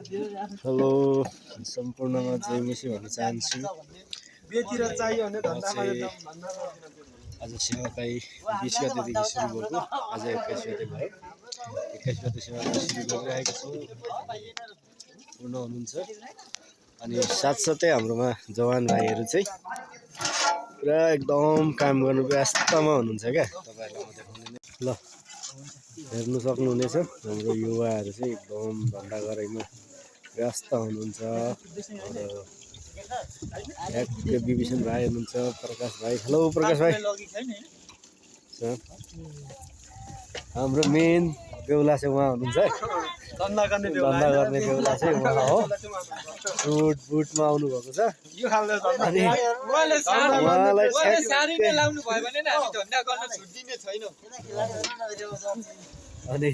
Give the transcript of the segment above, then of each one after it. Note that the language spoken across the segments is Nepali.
हेलो सम्पूर्णमा जय मसी भन्न चाहन्छु। आज सेवाकाई 20 गतेदेखि सुरु भएको, आज 21 गते भयो। 21 गते सेवाकाई सुरु गरिरहेको छौँ, पूर्ण हुनुहुन्छ। अनि साथसाथै हाम्रोमा जवान भाइहरू चाहिँ पुरा एकदम काम गर्नु व्यस्तमा हुनुहुन्छ क्या। तपाईँहरूलाई म देखाउने ल हेर्नु सक्नुहुनेछ, हाम्रो युवाहरू चाहिँ एकदम धन्दा गराइमा व्यस्त हुनुहुन्छ। र विभीषण भाइ हुनुहुन्छ, प्रकाश भाइ। हेलो प्रकाश भाइ। हाम्रो मेन बेहुला चाहिँ उहाँ हुनुहुन्छ, धन्दा गर्ने बेहुला चाहिँ उहाँ हो। सुट बुटमा आउनु भएको छ। अनि अनि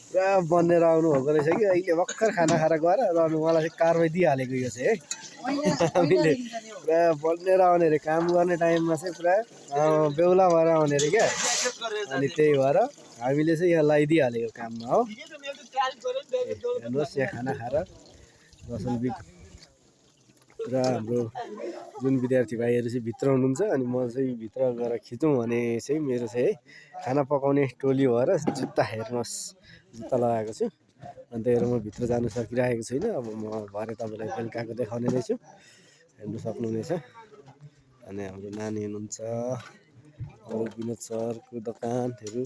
पुरा बनेर आउनु भएको रहेछ कि अहिले भर्खर खाना खाएर गएर र उहाँलाई चाहिँ कारवाही दिइहालेको यो चाहिँ है। हामीले पुरा बनेर आउने अरे, काम गर्ने टाइममा चाहिँ पुरा बेहुला भएर आउने अरे क्या। अनि त्यही भएर हामीले चाहिँ यहाँ लगाइदिइहालेको काममा हो। हेर्नुहोस् यहाँ खाना खाएर बसन र हाम्रो जुन विद्यार्थी भाइहरू चाहिँ भित्र हुनुहुन्छ। अनि म चाहिँ भित्र गएर खिचौँ भने चाहिँ मेरो चाहिँ है खाना पकाउने टोली भएर जुत्ता हेर्नुहोस्, जुत्ता लगाएको छु। अनि त्यही भएर म भित्र जानु सकिरहेको छैन। अब म भरे तपाईँलाई बेलुकाको देखाउने नै छु, हेर्नु सक्नुहुनेछ। अनि हाम्रो नानी हुनुहुन्छ, विनोद सरको दोकानहरू।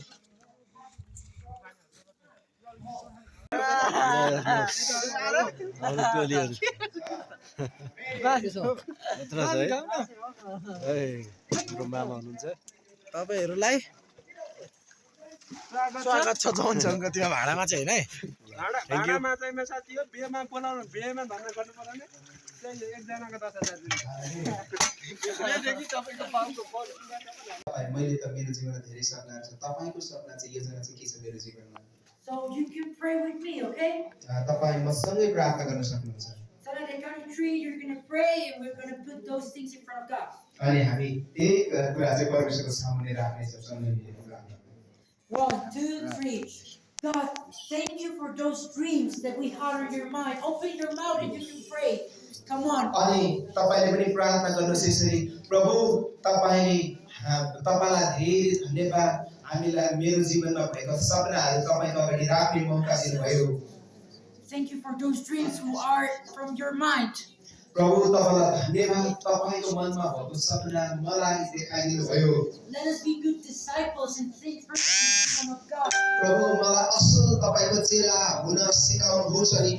अरू टोलीहरू हाम्रो मामा हुनुहुन्छ। तपाईहरुलाई स्वागत छ जौन संगतिमा। भाडामा चाहिँ हैन है, भाडामा चाहिँ म साथी हो। बिहेमा बोलाउनु, बिहेमा धन्दा गर्नु पर्दैन। त्यसले एकजनाको 10,000 दिन्छ। यसदेखि तपाईको पाउको मैले त मेरो जीवनमा धेरै सपनाहरु छ। तपाईको सपना चाहिँ योजना चाहिँ के छ मेरो जीवनमा? So you can pray with me, okay? तपाई मसँगै प्रार्थना गर्न सक्नुहुन्छ। So at the count of 3, you're going to pray, and we're going to put those things in front of God. अनि हामी त्यही कुरा चाहिँ परमेश्वरको सामुन्ने राख्ने छौं। सँगै मिलेर प्रार्थना। 1, 2, 3. God, thank you for those dreams that we had in your mind. Open your mouth and you can pray. Come on. अनि तपाईले पनि प्रार्थना गर्नुहोस् यसरी, प्रभु तपाईले तपाईलाई धेरै धन्यवाद। हामीलाई मेरो जीवनमा भएको सपनाहरु तपाईको अगाडि राख्ने मौका दिनुभयो। Thank you for those dreams who are from your mind. प्रभु तपाईलाई धन्यवाद। तपाईको मनमा भएको सपना मलाई देखाइदिनु भयो। Let us be good disciples and think first in the kingdom of God. प्रभु मलाई असल तपाईको चेला हुन सिकाउनुहोस् अनि